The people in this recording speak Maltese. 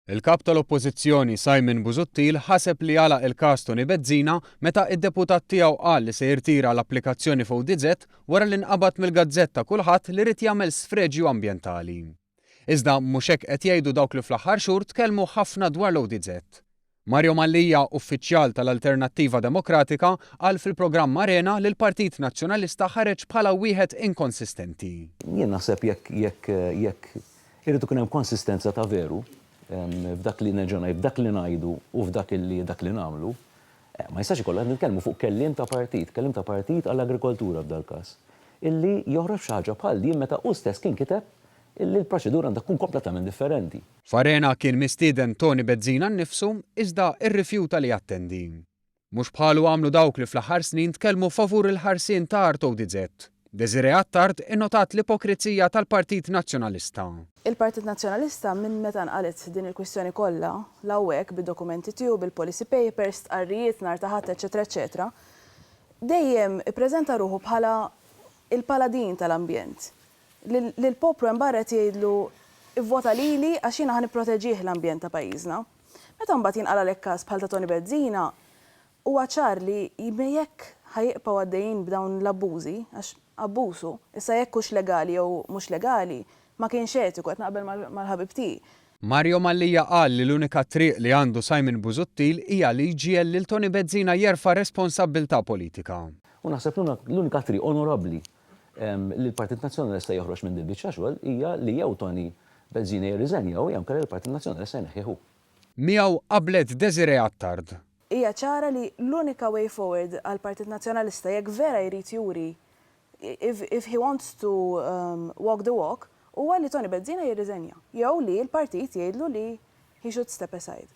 Il-Kap tal-Oppożizzjoni Simon Busuttil ħaseb li għalaq il-każ Toni Bezzina meta id-deputat tiegħu qal li se jirtira l-applikazzjoni f'ODZ wara li nqabad mill-gazzetta Kulħadd li ried jagħmel sfreġju ambjentali. Iżda mhux hekk qed jgħidu dawk li fl-aħħar xhur tkellmu ħafna dwar l-ODZ. Mario Mallia, uffiċjal tal-Alternattiva Demokratika, qal fil-programm Arena li l-Partit Nazzjonalista ħareġ bħala wieħed inkonsistenti. Jien naħseb jekk jekk jekk irid ikun hemm konsistenza ta' veru f'dak li nerġa' ngħid, f'dak li ngħidu u f'dak li dak li nagħmlu, ma jistax ikollna qed nitkellmu fuq kelliem ta' partit, kelliem ta' partit għall-agrikoltura f'dal-każ, illi joħroġ b'xi ħaġa bħal din meta hu stess kien kiteb illi l-proċedura għandha tkun kompletament differenti. F'Arena kien mistieden Toni Bezzina nnifsu iżda rrifjuta li jattendi. Mhux bħalu għamlu dawk li fl-aħħar snin tkellmu favur il-ħarsien ta' art ODZ. Desiree Attard innotat l-ipokrizija tal-Partit Nazzjonalista. Il-Partit Nazzjonalista minn meta nqalgħet din il-kwistjoni kollha, 'l hawnhekk bid-dokumenti tiegħu, bil-policy papers, stqarrijiet nhar ta' Ħadd eċċetera eċċetera, dejjem ippreżenta ruħu bħala il-paladin tal-ambjent. Lill-poplu hemm barra qed jgħidlu ivvota lili għax jiena ħa nipproteġih l-ambjent ta' pajjiżna. Meta mbagħad jinqalalek każ bħal ta' Toni Bezzina, huwa ċar li jekk ħa jibqgħu għaddejjin b'dawn l-abbużi, għax abbuż hu, issa jekk hux legali jew mhux legali, ma kienx etiku, qed naqbel mal-ħabib tiegħi. Mario Mallia qal li l-unika triq li għandu Simon Busuttil hija li jġiegħel lil Toni Bezzina jerfa' responsabbiltà politika. U naħseb l-unika triq onorabbli li l-Partit Nazzjonalista joħroġ minn dil-biċċa xogħol hija li jew Toni Bezzina jirriżenja hu jew inkella l-Partit Nazzjonalista jneħħih hu. Miegħu qablet Desiree Attard. Hija ċara li l-unika way forward għall-Partit Nazzjonalista jekk vera jrid juri if if he wants to walk the walk huwa li Toni Bezzina jirriżenja jew li l-partit jgħidlu li he should step aside.